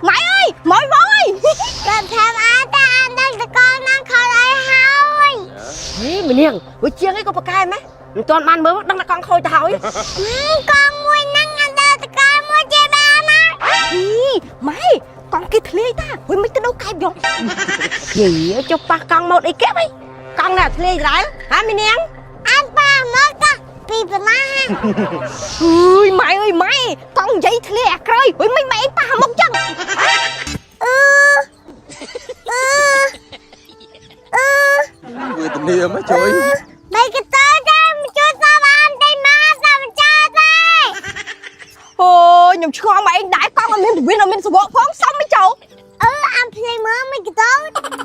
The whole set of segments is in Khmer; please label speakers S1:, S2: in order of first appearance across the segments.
S1: ម៉ែអើយម៉យបងអើយ
S2: គាត់ថាអត់តែអានដល់តកណាខលអីហើយ
S3: ហេម្នាងវាជាងអីក៏ប្រកែម៉េះមិនទាន់បានមើលដឹងតែកង់ខូចទៅហើយ
S2: កងមួយហ្នឹងអានដល់តកមួយជាបានណា
S1: ហ៊ីម៉ែកង់គេធ្លាយតាហុយមិនទៅដូរកែបយក
S3: យីចុះប៉ះកង់មកអីគេវិញកង់ណាធ្លាយដែរហាមីនាង
S2: អានប៉ាមកតាពីប៉ុណ្ណា
S1: អើយម៉ែអើយម៉ែកង់និយាយធ្លាយអាក្រោយហុយមិនម៉ែឯងប៉ះមុខចឹង
S2: អឺអឺអឺ
S4: វេទនាមកជួយ
S2: បីកតើតែមកជួយសាប់អានតែមកសាប់ចោលទេ
S1: អូយខ្ញុំឆ្ងល់ម៉ែឯងដែរកង់អត់មានពវៀនអត់មានសវកផងសំមិនចូល
S2: អឺអានភ្លេងមើលមិនកតើ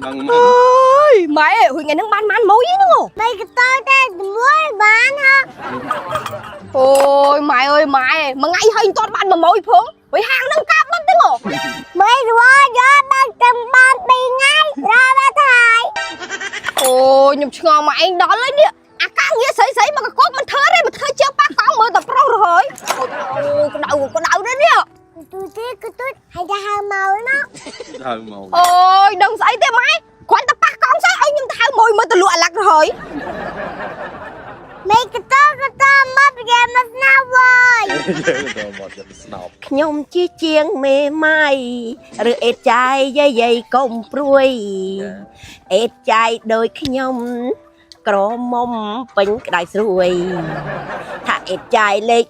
S4: ដឹង
S1: អើយម៉ែហុយថ្ងៃហ្នឹងបានម៉ានម៉ួយហ្នឹង
S2: បីកតើតែមួយបានហ៎
S1: អូយម៉ែអើយម៉ែមួយថ្ងៃហើយមិនទាន់បានមួយម៉ួយផងហុយហាងហ្នឹងកាប់បាត់ទេហ៎
S2: មិនរស់យកដល់ចាំបាន2ថ្ងៃរកបាត់ហើយ
S1: អូយខ្ញុំឆ្ងល់ម៉ែឯងដល់ហើយនេះអាកាងារស្រីស្រីមកកកមិនធ្វើទេមកធ្វើជាងប៉ះកង់មើលតែប្រុសរហើយអូយក្តៅក្តៅដែរនេះ
S2: ទូទេកទូហើយទៅហៅមកណា
S4: ហៅមក
S1: អូយដឹងស្អីទេម៉ែគ្រាន់តែប៉ះកង់សោះឲ្យខ្ញុំទៅហៅមួយមើលទៅលក់អាឡាក់រហើយ
S2: មេកតកតមកប្រយមកស្នាវយ
S4: យើងទៅមកយកស្នប់
S3: ខ្ញុំជាជាងមេម៉ាយឬអេតចាយយាយយាយកុំព្រួយអេតចាយដោយខ្ញុំ ក្រមុំពេញក្តៅស្រួយថាអេតចាយលេខ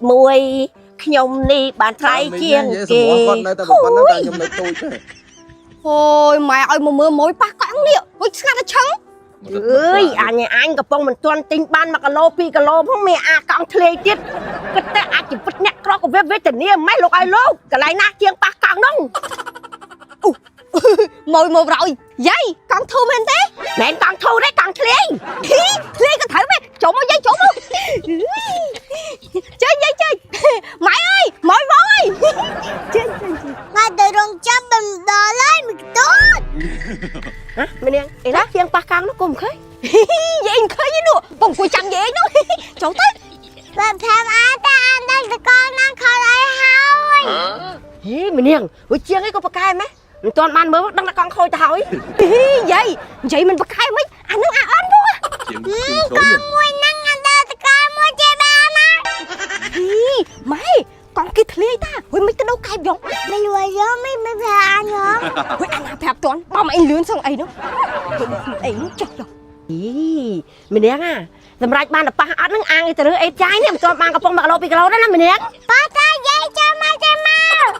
S3: 1ខ្ញុំនេះបានថ្លៃជាងគេ
S4: គាត់នៅតែប៉ុណ្ណឹងតែខ្ញុំនៅទូចទេ
S1: អូយម៉ែឲ្យមកមើលមួយប៉ះកង់នេះហុយស្ងាត់តែឆឹង
S3: អើយអញអញកំពុងមិនទាន់ទិញបាន1គីឡូ2គីឡូផងមានអាកង់ធ្លាយទៀតគិតតែអាចជីវិតអ្នកក្រក៏វាវេទនាម៉េះលោកឲ្យលោកកន្លែងណាជាងប៉ះកង់នោះ
S1: មួយមកប្រយយាយកង់ធូមែនទេ
S3: មិនកង់ធូរទេកង់ធ្លាយ
S1: ហ៊ីធ្លាយក៏ត្រូវមែនចូលមកយាយចូលមកចេញយាយចេញម៉ែអើយម៉យបងអើយចេញចេញចេញ
S2: មកទៅរងចាំបំដល់ហើយមកតូច
S3: ហ៎ម្នាងអីណាជាងប៉ះកង់នោះគុំឃើញ
S1: យាយមិនឃើញទេនោះបងអង្គុយចាំយាយនោះចូលទៅ
S2: បើថាអត់តែអានដល់តកណាខលអីហើយ
S3: ហេម្នាងវាជាងអីក៏ប្រកែម៉េះមិនទាន់បានមើលដឹងតែកង់ខូចទៅហើយ
S1: ហ៊ីយាយនិយាយមិនប្រកែមិនអានឹងអាអន់ផង
S4: ជាងជាងជួយ
S2: មួយហ្នឹងអានដល់តកមួយជាបានណា
S1: ហ៊ីម៉ែកង់គេធ្លាយតាហុយមិនទៅដូរកែបយក
S2: មិនលួយយកមិនមិនប្រាប់អានយក
S1: ហុយអាណាប្រាប់តន់បងឯងលឿនសឹងអីនោះហុយបងឯងនោះចុះចុះ
S3: អីម្នាងអាសម្រាប់បានតែប៉ះអត់ហ្នឹងអាងទៅរើអេតចាយនេះមិនទាន់បានកំពុង1គីឡូ2គីឡូដែរណាម្នាង
S2: ប៉ាតាយាយចាំមកចាំមក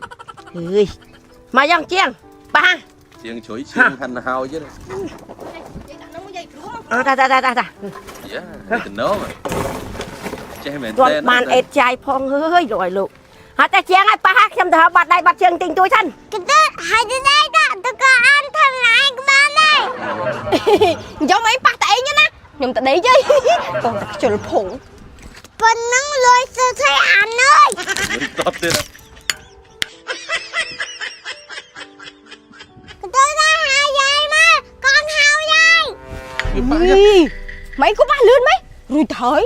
S3: អើយមកយ៉ាងជាងប៉ះ
S4: ជាងជួយជាងហាន់ហើយទៀត
S1: យាយដាក់នោះយាយព្រោះ
S3: អើតាតាតាតា
S4: យ៉ាវេទនាចេះមែន
S3: ទាន់បានអេតចាយផងហើយលោកឲ្យលោកហើយតែជាងឲ្យប៉ះខ្ញុំទៅហៅបាត់ដៃបាត់ជើងទិញទួយសិនក
S2: តហើយទៅដែរតតកអានធ្វើណៃក្បានដែរ
S1: យកមកឯងប៉ះតែឯងណាខ្ញុំតដេកយាយបងតែខ្ជិលភង
S2: ប៉ុណ្ណឹងលួយសើថៃអានអើយ
S4: តបទៀត
S2: កតណាហើយយាយមកកងហៅយាយ
S4: វាប៉ះ
S1: យីម៉េចក៏ប៉ះលឿនម៉េចរួចទៅហើយ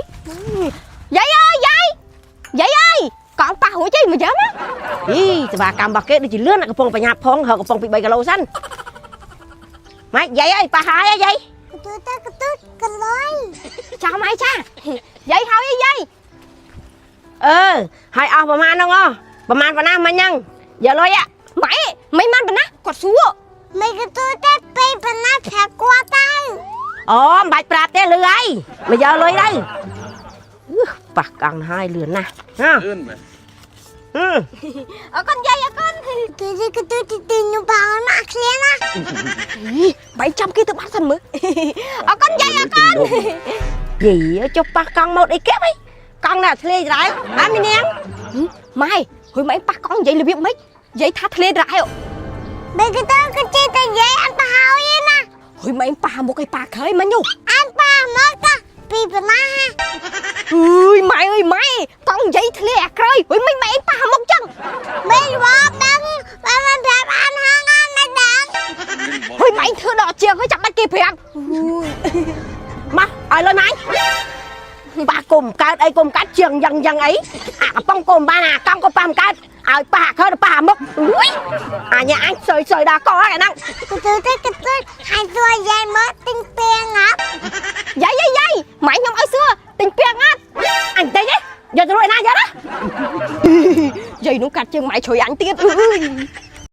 S1: យាយអើយយាយយាយអើយកង់ប៉ះរួចអីមកយ៉ាមក
S3: អីសេវាកម្មរបស់គេដូចជាលឿនកំពុងបញ្ញាផងហើកំពុងពី3គីឡូសិនម៉េចយាយអើយប៉ះហើយយាយក
S2: តតកតកលុយ
S1: ចាំអីចាយាយហើយអីយាយ
S3: អឺហើយអស់ប្រមាណហ្នឹងអស់ប្រមាណប៉ុណ្ណាមិញហ្នឹងយកលុយ
S1: ម៉ែមិនបានប៉ុណ្ណាគាត់សួរ
S2: មិនកតតែពេលប៉ុណ្ណាប្រាប់គាត់ទៅ
S3: អូមិនបាច់ប្រាប់ទេលឺហើយមកយកលុយទៅប៉ះកង់ហើយលឿនណាស់ហ៎
S4: លឿនមែន
S1: អរគុណយាយអរគុណ
S2: គឺកតទីទីនោះបងមកឃ្លានណា
S1: បីចាំគេទៅបាត់សិនមើលអរគុណយាយអរគុណ
S3: យីចុះប៉ះកង់មកអីគេវិញកង់ណាធ្លាយដែរអាមីនាង
S1: ម៉ែហុយម៉ែប៉ះកង់និយាយរបៀបម៉េចនិយាយថាធ្លាយដែរ
S2: មិនកតកជិះតែយាយអត់ទៅហើយណា
S1: ហុយម៉ែប៉ះមុខឲ្យប៉ះក្រោយមិញនោះ
S2: អត់ប៉ះមកតាពីប៉ុណ្ណាហ่ะ
S1: អើយម៉ែអើយម៉ែកង់និយាយធ្លាយអាក្រោយហុយមិនម៉ែប៉ះមុខចឹង
S2: មិនវ៉ដឹងបើមិនប្រាប់អានហងអានមិនដឹង
S1: ហុយម៉ែធ្វើដល់ជាងហើយចាំបាច់គេប្រាប់
S3: មកឲ្យលុយម៉ែប៉ះគុំកើតអីគុំកើតជាងយ៉ាងយ៉ាងអីអាកំប៉ុងគុំបានអាកង់ក៏ប៉ះមិនកើតឲ្យប៉ះខើទៅប៉ះមុខអុយ ញ៉ាអញសើយសើយដល់កហ្នឹង
S2: កន្ទុយទៅកន្ទុយអញសួរយាយមើលទិញពីងអត់
S1: យាយយាយយាយម៉ែខ្ញុំឲ្យសួរទិញពាំងអត់
S3: អញទិញទេយកទៅរួចណាយកណា
S1: យាយនោះកាត់ជើងម៉ែជ្រុយអញទៀតអើយ